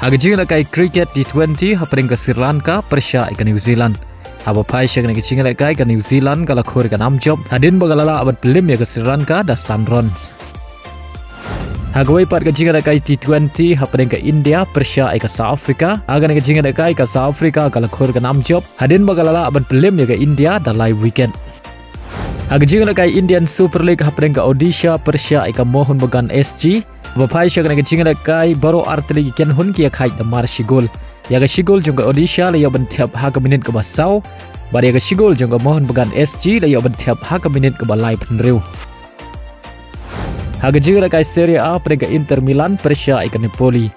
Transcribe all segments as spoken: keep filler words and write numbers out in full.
Ha ka jingïalehkai cricket T twenty hapdeng ka Sri Lanka pyrshah ïa ka New Zealand. Haba phai sha kane ka jingïalehkai ka New Zealand ka la khur ïa ka nam jop hadien ba ka la lah ban pynliem ïa ka Sri Lanka da san runs. Ha kawei pat ka jingïalehkai T twenty hapdeng ka India pyrshah ïa ka South Africa. Ha kane ka jingïalehkai ka South Africa ka la khur ïa ka nam jop hadien ba ka la lah ban pynliem ïa ka India da lai wicket. Ha ka jingïalehkai Indian Super League hapdeng ka Odisha pyrshah ïa ka Mohun Bagan S G. Ba phai sha kane ka jingïalehkai baroh artylli ki kynhun ki ïakhaid da mar shi gol. Ïa ka shi gol jong ka Odisha la ïoh ban thep ha ka minit kaba saw. Bad ïa ka shi gol jong ka Mohun Bagan S G la ïoh ban thep ha ka minit kaba laiphew hynriew. Ha ka jingïalehkai Serie A hapdeng ka Inter Milan pyrshah ïa ka Napoli.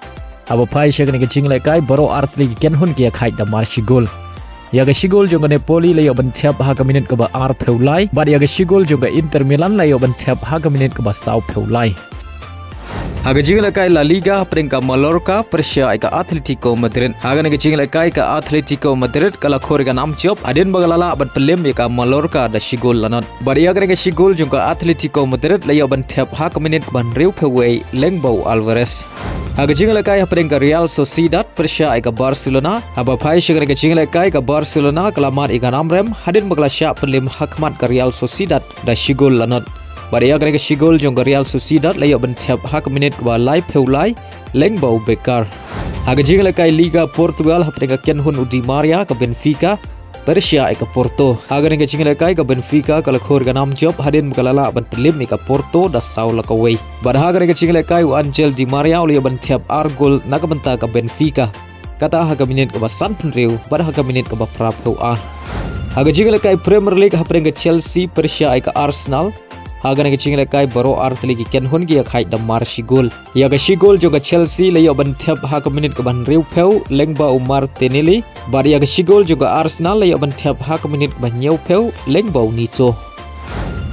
Haba phai sha kane ka jingïalehkai baroh artylli ki kynhun ki ïakhaid da mar shi gol. Ïa ka shi gol jong ka Napoli la ïoh ban thep ha ka minit kaba arphew lai. Bad ïa ka shi gol jong ka Inter Milan la ïoh ban thep ha ka minit kaba sawphew lai. Ha ka jingïalehkai La Liga hapdeng ka Mallorca pyrshah ïa ka Atletico Madrid. Ha kane ka jingïalehkai ka Atletico Madrid ka la khur ïa ka nam jop hadien ba ka la lah ban pynliem ïa ka Mallorca da shi gol lanot. Bad ïa kane ka shi gol jong ka Atletico Madrid la ïoh ban thep ha ka minit kaba hynriewphew wei lyngba u Alvarez. Ha ka jingïalehkai hapdeng ka Real Sociedad pyrshah ïa ka Barcelona. Haba phai sha kane ka jingïalehkai ka Barcelona ka la mad ïa ka nam rem hadien ba ka la shah pynliem ha khmat ka Real Sociedad da shi gol lanot. Bad ïa kane ka shi gol jong ka Real Sociedad la ïoh ban thep ha ka minit kaba laiphew lai lyngba u Becker. Ha ka jingïalehkai Liga Portugal hapdeng ka kynhun u Di Maria ka Benfica pyrshah ïa ka Porto. Ha kane ka jingïalehkai ka Benfica ka la khur ïa ka nam jop hadien ba ka la lah ban pynliem ïa ka Porto da saw la kawei. Bad ha kane ka jingïalehkai u Angel Di Maria u la ïoh ban thep ar gol na ka bynta ka Benfica. Kata ha ka minit kaba sanphew hynriew bad ha ka minit kaba phraphew ar. Ha ka jingïalehkai Premier League hapdeng ka Chelsea pyrshah ïa ka Arsenal. Ha kane ka jingïalehkai baroh artylli ki kynhun ki ïakhaid da mar shi gol. Ïa ka shi gol jong ka Chelsea la ïoh ban thep ha ka minit kaba hynriewphew lyngba u Martinelli. Bad ïa ka shi gol jong ka Arsenal la ïoh ban thep ha ka minit kaba hynñiewphew lyngba u Neto.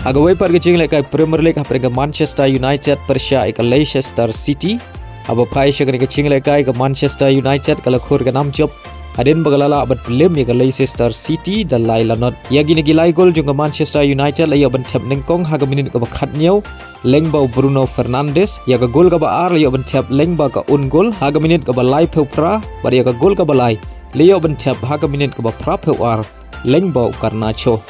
Ha kawei pat ka jingïalehkai Premier League hapdeng ka Manchester United pyrshah ïa ka Leicester City. Haba phai sha kane ka jingïalehkai ka Manchester United ka la khur ïa ka nam jop hadien ba ka la lah ban pynliem ïa ka Leicester City da lai lanot. Ïa kine ki lai gol jong ka Manchester United la ïoh ban thep nyngkong ha ka minit kaba khathynñiew lyngba u Bruno Fernandes. Ïa ka gol kaba ar la ïoh ban thep lyngba ka own goal ha ka minit kaba laiphew phra. Bad ïa ka gol kaba lai la ïoh ban thep ha ka minit kaba phraphew ar lyngba u Garnacho.